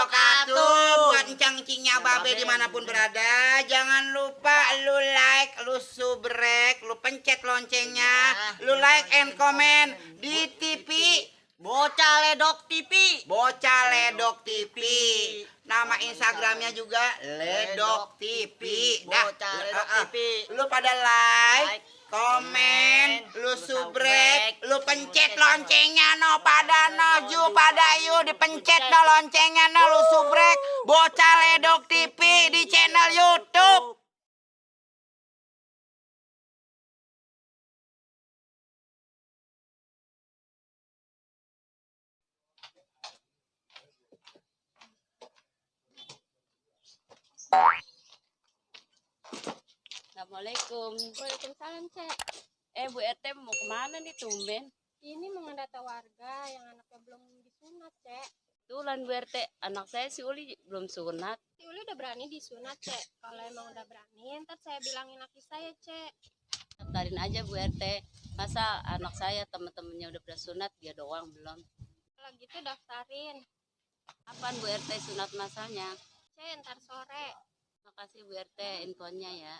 wabarakatuh. Buat encang-encingnya babe dimanapun berada, jangan lupa lu like, lu subrek, lu pencet loncengnya, lu like and comment di TV Bocah Ledok TV. Bocah Ledok TV. Nama Instagramnya juga Ledok TV. Bocah Ledok TV. Lu pada like, komen, lu subrek, lu pencet loncengnya no pada no ju pada yu dipencet no loncengnya no lu subrek Bocah Ledok TV di channel YouTube. Assalamualaikum. Waalaikumsalam, Cek. Bu RT mau kemana nih tumben? Ini mendata warga yang anaknya belum disunat, Cek. Tulan Bu RT, anak saya si Uli belum sunat. Si Uli udah berani disunat, Cek. Kalau emang udah berani, ntar saya bilangin laki saya, Cek. Daftarin aja Bu RT. Masa anak saya teman-temannya udah pada sunat, dia doang belum. Kalau gitu daftarin. Kapan Bu RT sunat masanya? Cek, ntar sore. Makasih Bu RT infonya ya.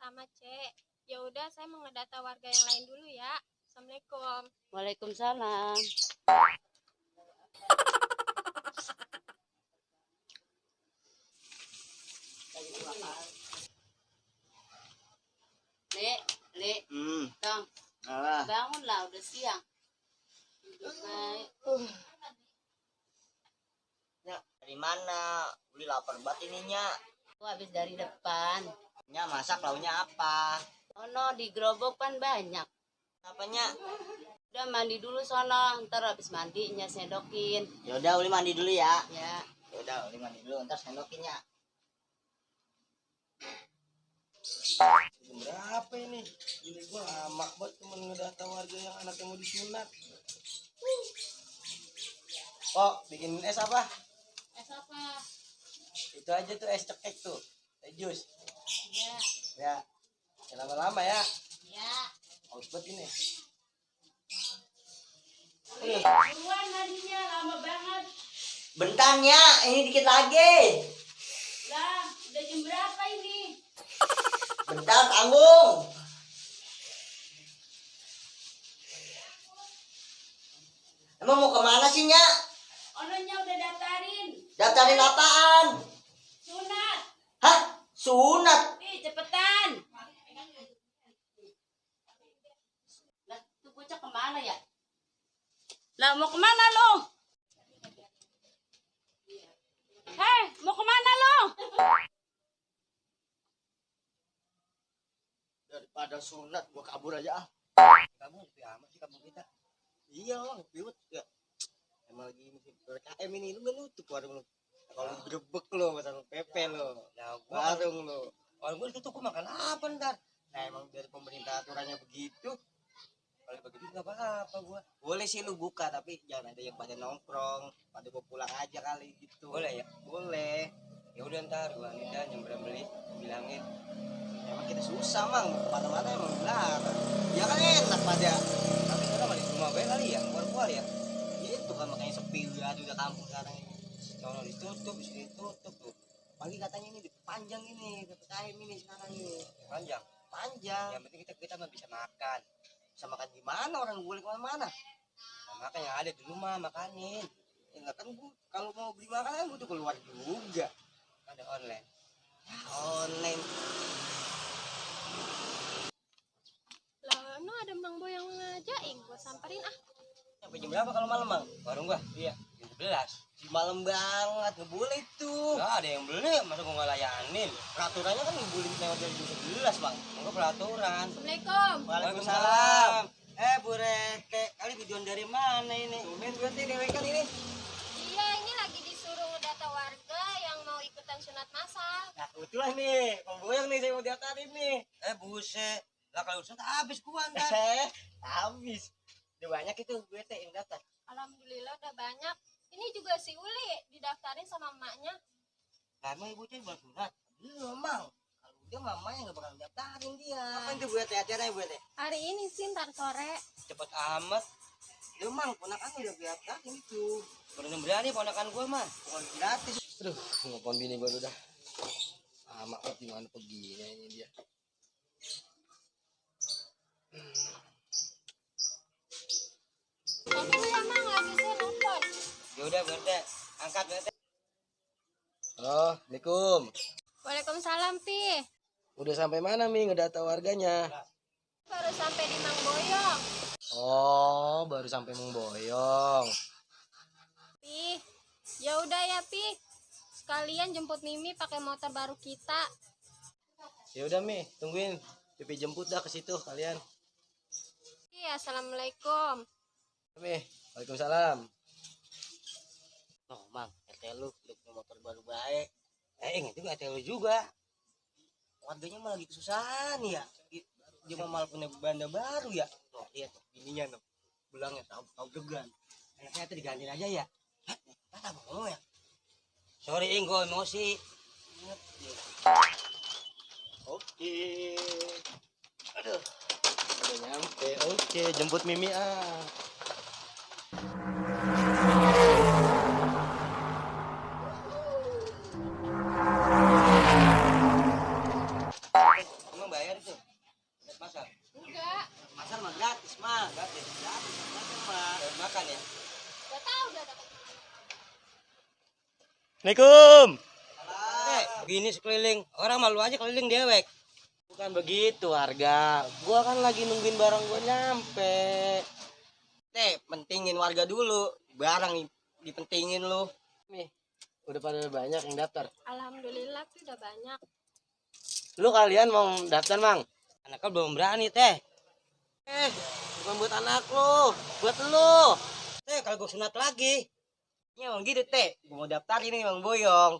Sama, Cek. Ya udah, saya mau ngedata warga yang lain dulu ya. Assalamualaikum. Waalaikumsalam. Le, Tong, bangunlah udah siang. Baik. Dari mana? Uli lapar banget ininya. Aku habis dari depan. Nya masak launya apa? Oh no, di gerobak kan banyak. Apanya? Udah mandi dulu sono, ntar habis mandinya sendokin. Ya udah Uli mandi dulu ya. Ya. Ya udah Uli mandi dulu ntar sendokin ya. Berapa ini? Gini gua lama banget cuma ngedata warga yang anaknya mau disunat. Kok bikin es apa? Es apa? Itu aja tuh es cekek tuh. Es jus. Ya. Ya. Jangan lama-lama ya. Ya. Haus banget ini. Buruan mandinya lama banget. Bentarnya, ini dikit lagi. Lah, udah jam berapa ini? Bentar, tanggung. Emang mau kemana sih, Nya? Ononya udah daftarin. Daftarin apaan? Sunat. Hah? Sunat? Ih, cepetan. Lah, tuh bocah kemana ya? Lah, mau kemana lo? Hei, mau kemana lo? Daripada sunat gua kabur aja ah. Kamu sepi amat sih kamu kita. Iya, Bang, piwet ya. Emang lagi musim PPKM ini lu gak nutup warung lu. Kalau grebek lo, masa lu pepe lo. Ya, warung lo. Warung gua tutup gua makan apa ntar? Nah, emang dari pemerintah aturannya begitu. Kalau begitu nggak apa-apa gua. Boleh sih lu buka tapi jangan ada yang pada nongkrong, pada mau pulang aja kali gitu. Boleh ya? Boleh. Ya udah ntar gua Nida nyamperin beli, bilangin. Emang kita susah mang, kemana-mana emang dilarang. Ya kan enak pada. Tapi kita mah di rumah gue kali ya, keluar-keluar ya. Itu kan makanya sepi ya, udah kampung sekarang ini. Soalnya ditutup, bisa ditutup tuh. Pagi katanya ini dipanjang ini, PPKM ini sekarang ini. Panjang? Panjang. Yang penting kita nggak bisa makan. Bisa makan di mana orang boleh kemana-mana. Nah, makan yang ada di rumah makanin. Ya nggak kan gua kalau mau beli makanan gua tuh keluar juga. Ada online. Ya, online. Lah, no ada Mang Boy yang ngajain. Gua samperin ah. Sampai jam berapa kalau malam, Bang? Warung gua? Iya, jam 11. Di malam banget, nggak boleh itu. Nggak ada yang beli, masa gua nggak layanin. Peraturannya kan nggak boleh lewat dari jam 11, Bang. Enggak peraturan. Assalamualaikum. Waalaikumsalam. Bu Rete, kali videoan dari mana ini? Tumben berarti dewe kan ini. Iya, ini lagi disuruh ngedata warga yang mau ikutan sunat masal. Nah, kebetulan nih, Bang Boyang nih saya mau daftarin nih. Buset. Lah kalau urusan habis gua ntar. Habis. Udah banyak itu gue yang daftar. Alhamdulillah udah banyak. Ini juga si Uli didaftarin sama emaknya. Lah emang ibu cewek buat sunat? Belum, Mang. Kalau udah mamanya nggak bakal daftarin dia. Apa itu buat hati-hati buat Hari ini sih ntar sore. Cepet amat. Emang ponakan udah biasa itu. Berani berani ponakan gua mah. Bukan gratis. Aduh, ngopon bini gue udah. Maaf gimana begini ini dia. Tapi ya mang lagi saya nonton. Ya udah Bu RT, angkat Bu RT. Halo, Assalamualaikum. Waalaikumsalam Pi. Udah sampai mana Mi ngedata warganya? Baru sampai di Mang Boyong. Oh, baru sampai Mengboyong. Pi, ya udah ya Pi. Sekalian jemput Mimi pakai motor baru kita. Ya udah Mi, tungguin. Pipi jemput dah ke situ kalian. Iya, assalamualaikum. Mi, Waalaikumsalam. Oh, Mang, RT lu punya motor baru baik. Itu RT lu juga. Warganya mah lagi kesusahan ya. Dia mah malah punya banda baru ya. Tuh, lihat tuh, bininya tuh. Belangnya tahu degan. Enaknya itu digantiin aja ya. Hah? Kata ngomong ya. Sorry, gue emosi. Oke. Aduh. Udah nyampe. Oke, jemput Mimi ah. Emang bayar itu? Lihat pasar. Enggak, Pasar mah gratis mah. Gratis. Gratis. Mah. Makan ya. enggak tahu udah dapat. Assalamualaikum. Gini sekeliling. Orang malu aja keliling dewek. Bukan begitu harga. Gua kan lagi nungguin barang gua nyampe. Pentingin warga dulu. Barang dipentingin lu. Mi, udah pada banyak yang daftar. Alhamdulillah tuh udah banyak. Lu kalian mau daftar, Mang? Anaknya belum berani, Teh. Bukan buat anak lu, buat lu. Teh, kalau gue sunat lagi. Ini emang gitu, Teh. Gue mau daftar ini Bang Boyong.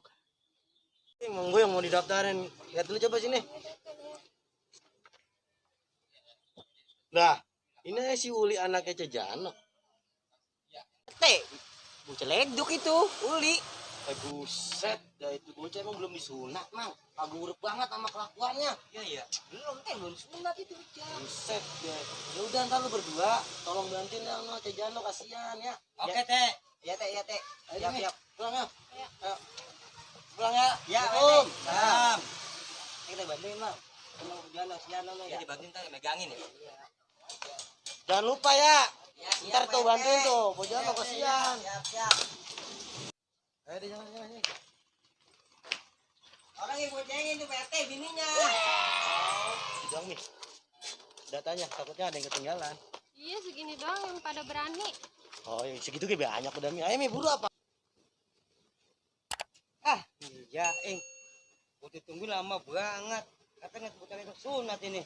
Emang gue yang mau didaftarin. Lihat dulu coba sini. Nah, ini si Uli anaknya Cejano. Teh, bocah leduk itu, Uli. Buset, dah itu bocah emang belum disunat, Mang. Kaguruk banget sama kelakuannya. Iya. Belum, Teh. Belum sunat itu, bocah. Buset deh. Ya udah ntar lu berdua tolong bantuin ya sama Cejano, kasihan ya. Oke, Teh. Ya teh, ya teh. Ayo, Siap, Mi. siap. Pulang ya. Ayo. Pulang ya. Ya, Assalamualaikum. Salam. Kita bantuin, Bang. Emang Jano, si Jano ya. Dibantuin, Teh. Megangin ya. Jangan lupa ya. Ya, Ntar siap, tuh Pak bantuin RT. tuh, Cejano kasihan. Siap, siap. Ayo deh, jangan. Orang yang bocengin tuh Pak RT bininya. Jangan nih. Datanya, takutnya ada yang ketinggalan. Iya, segini doang yang pada berani. Oh, ya, segitu kayak banyak udah Mi. Ayo Mi, buru apa? Iya, Gue tunggu lama banget. Katanya bocah itu sunat ini.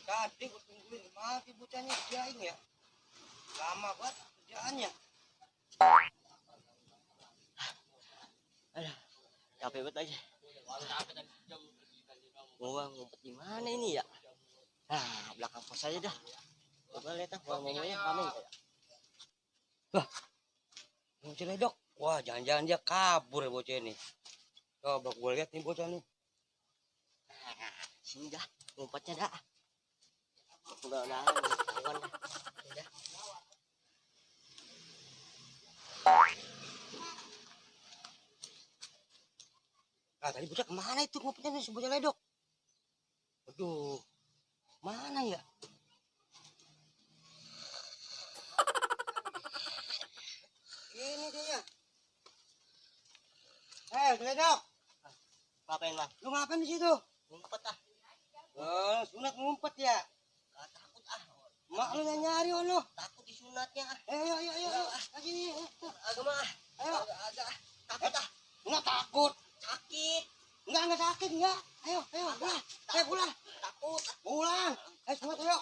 Tadi gue tungguin mati bocahnya kerjain ya. Lama banget kerjaannya. Aduh, capek banget aja. Mau ngumpet di mana ini ya? Belakang pos aja dah. Coba lihat ngomongnya kami kayak. Wah, bocah ledok. Wah, jangan-jangan dia kabur ya bocah ini. Coba gue lihat nih bocah nih. Sini dah, ngumpetnya dah. Udah, kawan dah. Udah. Tadi bocah kemana itu ngumpetnya nih si bocah ledok? Aduh, mana ya? Ini dia. Ledok. Ngapain lah? Lu ngapain di situ? Ngumpet ah. Oh, sunat ngumpet ya? Gak takut ah. Mak lu yang nyari ono. Takut disunatnya ah. Ayo. Sini. Agak mah. Ayo. Agak. Takut ah. Enggak takut. Sakit. Enggak sakit enggak. Ayo. Pulang. Pulang. Takut. Pulang. Ayo semua ayo.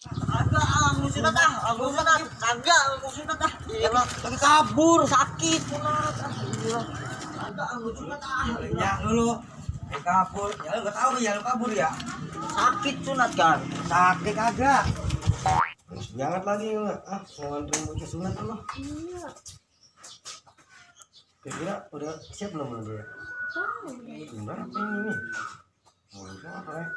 Agak mau sunat ah. Mau sunat. Agak mau sunat ah. Lagi kabur sakit sunat ah. Agak mau sunat ah. Ya dulu. Kabur. Ya lu enggak tahu ya lu kabur ya. Sakit sunat kan. Sakit agak. Jangan lagi nganterin bocah sunat lo. Iya. Kira-kira udah siap belum dia? Benar apa ini? Mau apa ya?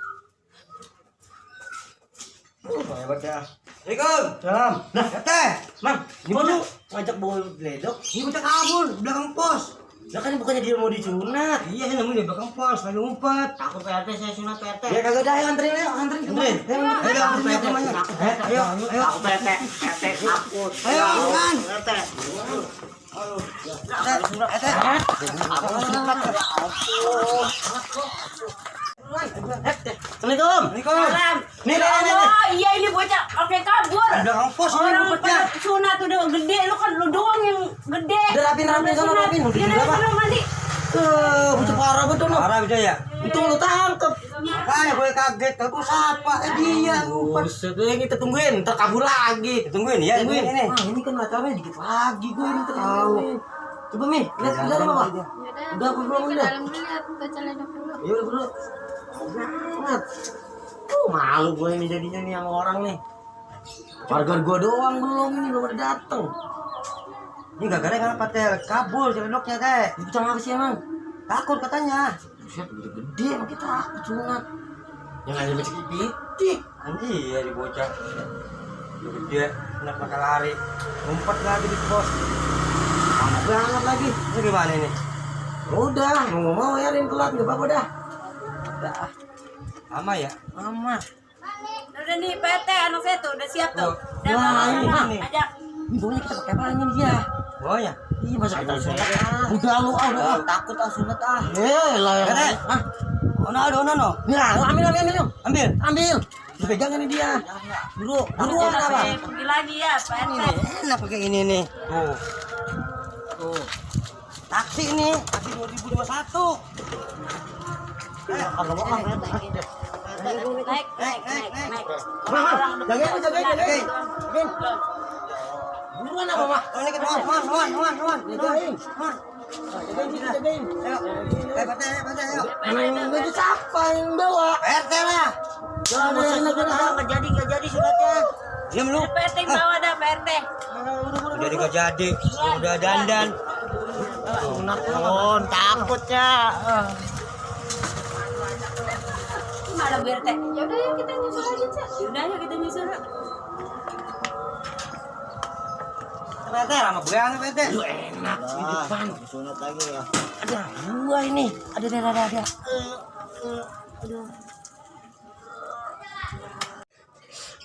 Hebat ya. Assalamualaikum. Salam. Nah, teh, Mang, ini bocah ngajak bawa ledok. Ini bocah kabur belakang pos. Lah kan bukannya dia mau disunat. Iya, saya nemuin di belakang pos, lagi ngumpet. Takut PRT, saya sunat PRT. Ya kagak ada, ayo anterin ayo, anterin. Ayo, anterin temannya. Ayo, ayo. Aku PRT, PRT takut. Ayo, kan. PRT. Assalamualaikum. Salam. Nih, Oh iya ini bocah pakai kabur. di belakang pos ini Orang ngumpetnya. pada sunat udah gede, lu kan lu doang yang gede. Udah rapin, rapin, sana Sunat. rapin. Udah Dia juga, dari Pak. sana mandi. Bocah parah betul no. Parah bisa ya. Untung lu tangkep. Kayak gue kaget, aku sapa dia ngumpet. Buset, kita tungguin, ntar kabur lagi. Tungguin ya, tungguin ini. Ah, ini kan acaranya dikit lagi gue ini tahu. Coba Mi, lihat di dalam apa? Udah aku belum ke udah. dalam dulu lihat baca ledok dulu. Ya udah bro. Banget. Malu gue ini jadinya nih sama orang nih. Warga gua doang belum ini belum ada dateng. Ini gara-gara kenapa teh kabur celoknya teh. Itu sama apa sih emang? Takut katanya. Buset udah gede emang kita takut sunat. Yang aja masih pitik. Anjir ya di bocah. Udah gede, enak bakal lari. Ngumpet lagi di pos. Panas banget lagi. Ini gimana ini? Udah, mau ya telat nggak apa-apa dah. Udah. Lama ya? Lama. Udah nih PT anak saya tuh udah siap tuh. Udah Wah, mau ini rumah. nih. Ajak. Ini baunya kita pakai apaan ini dia? Oh ya? Iya masa kita sunat. Udah lu udah. Takut sunat Lah ya. Ah. Ono. Nah, ambil. Ambil. Lu pegang ini dia. Dulu apa? Pergi lagi ya PT. Enak pakai ini nih. Tuh. Taksi ini, taksi 2021. Naik. Jagain. Buruan apa, Mak? Ini ke Wan. Jagain. Jagain. Ayo. Ayo. Ini siapa yang bawa? RT lah. Nggak jadi sunatnya. Diam lu. PT bawa dah PT. Udah nggak jadi. Udah dandan. Sunat pun takutnya. Mana Bu RT? Ya udah yuk kita nyusul aja, Cak. Udah yuk kita nyusul. PT lama banget PT. Lu enak di depan. Sunat lagi ya. Ada dua ini. Ada.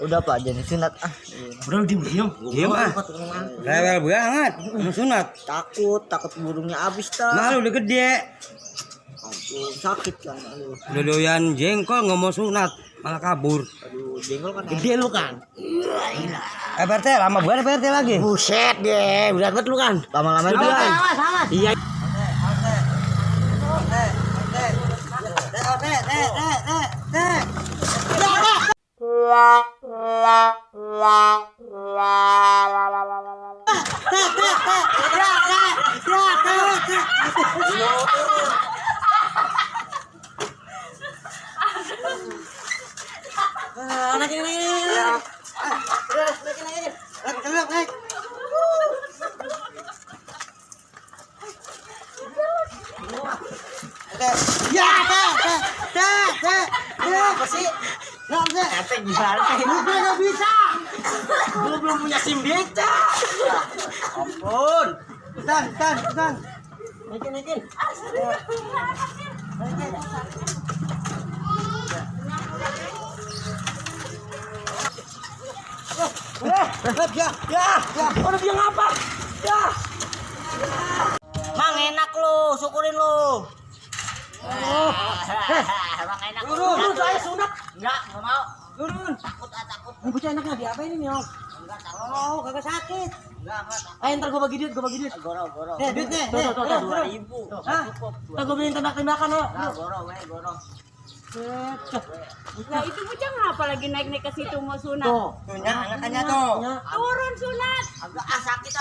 Udah Pak, jadi sunat Bro, diam ah. Rewel banget. Mau sunat. takut burungnya habis tak. Malu udah gede. Aduh, sakit kan. Aduh, Udah doyan jengkol nggak mau sunat, malah kabur. jengkol kan gede lu kan. PRT lama banget PRT lagi. Buset deh, udah banget lu kan. Lama-lama lu kan. Iya. Apa sih? Efek gimana? Nggak bisa. Gue belum punya SIM beca. Ampun. Tan. Naikin. Ya. Udah bilang apa? Ya. Mang enak lu, syukurin lu. Bang enak. Turun, saya sunat. Enggak mau. Turun. Takut. Ini bocah enaknya diapain ini, Om? Enggak takut. Oh, kagak sakit. Enggak takut. Ayo ntar gue bagi duit. Goro. Duit nih. Tuh, 2.000. Hah? Ntar gue beliin tembak-tembakan lo. Goro. Nah itu bocah ngapa lagi naik ke situ mau sunat? Tuhnya anakannya tuh. Turun sunat. Agak sakit.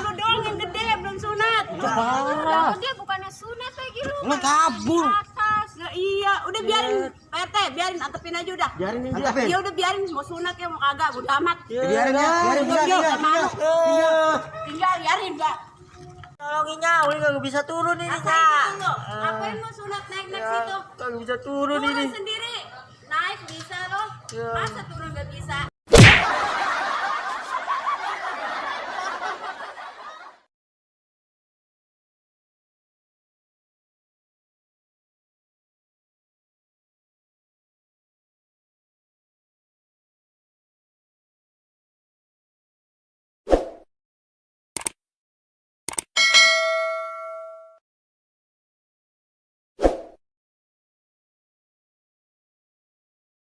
Lu doang yang gede belum sunat. Lah, dia bukannya sunat lagi lu. Lu kabur. Atas. Ya, iya, udah biarin PT, biarin antepin aja udah. Biarin aja. Iya udah biarin mau sunat ya mau kagak, udah amat. Biarin ya. Tinggal biarin enggak. Tolonginnya, Uli nggak bisa turun ini, Ngapain Kak. itu lo? Ngapain mau sunat naik situ? Kagak bisa turun Turun ini. sendiri. Naik bisa loh. Ya. Masa turun nggak bisa?